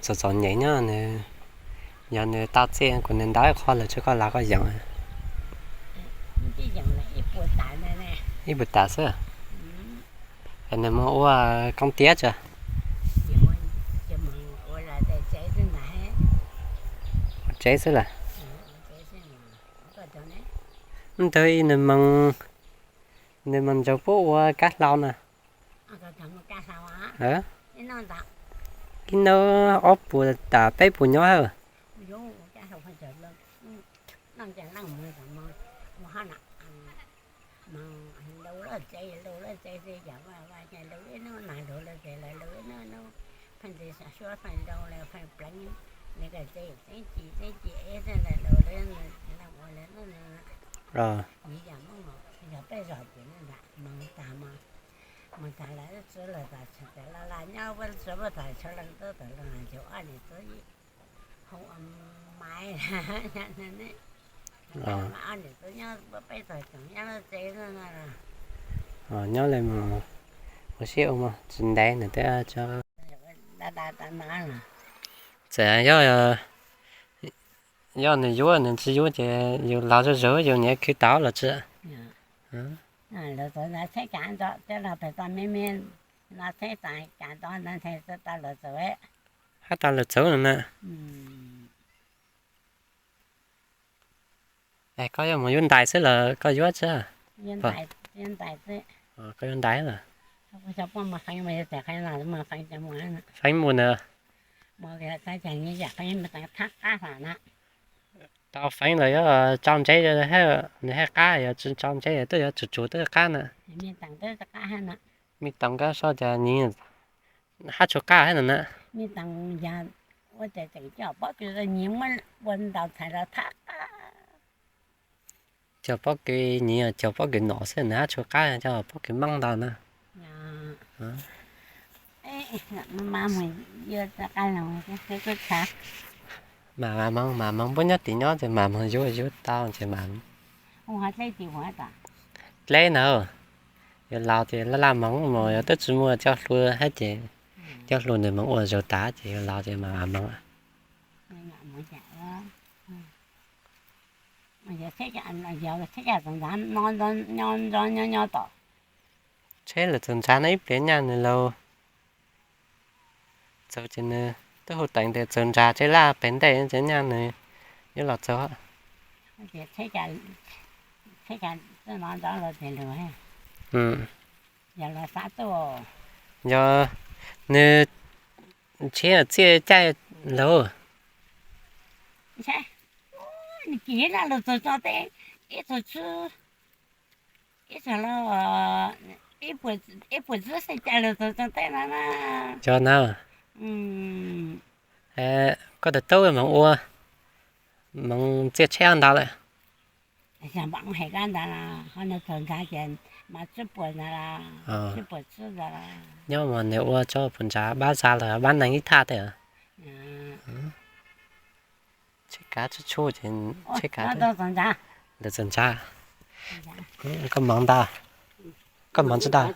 Txom txom nyem nyob nws, yog nws tau txiaj kuv nws ntawv qho lawm tsis koj los koj yeem. Ib puas tas xwb. Es nws mus ua koob tiab tsa? Ua tsev xwb lawm. Ntawd nws moog, nws moog ntsaws puab ua kab hlau na. Ib hnub ob puas tas peb puas nyob hab. Nyob le mus ua siab ua mog tsis ntev nws twb tso. Txawm yog, yog nws yuav nws tsis yuav ces yus los zuj zus yus niam khwv tau los tsi. Hab tau lawm txawv no na. Es koj yuav mus yuav ntais xwb los koj yuav tsi? Koj yuav ntais los? Feeb mus na. Tau feeb los yuav tsau ntseb, nws haj qab, yog tsis tsau ntseb twb yuav tsum tsum twb qab na. Me toom kab soj cas nyiv hab tshuav qab hab no na. Cog pob kws nyiv, cog pob kws nyiv, cog pob kws nom xwb nws hab tshuav qab, cog pob kws meej ntau na. Mas, mas moog, mas moog puab nyob tim nyob ces mas moog yuav yuav tau ces mas dleb na. Yuav laus ces laj laj moog mus, yog twb tsis muaj coj hlua hab ces coj hlua nws moog ua zaug tas ces yuav laus ces mas moog. Tsheb lawv txawg ntsa no ib pliag nyaj nws laus txaus ces nws twb hu teev tias txawg ntsa tsheb laj pem ntej ces nyaj nws yuav los txaus. Yog nws tsheb txiaj caij laug. Ib txhis los, ib puas tsib xees caij lug txug txog tej no na. Yog na. Koj tus tub moog ua, moog txiaj tsheb ntau lawm. Yog npaum hais kab ntawd los ho nws txaug ntxav ces mas tsib puas ntawd los, tsib puas tsib ntawd los. Nyob mas nws ua tso puas ntxav, pab zag los pab neeg ib thaj tej. Tsheb kav tsub tshuaj ces tsheb kav, ntawd txaug ntxav. Koj moog ntag, koj moog tsi tag.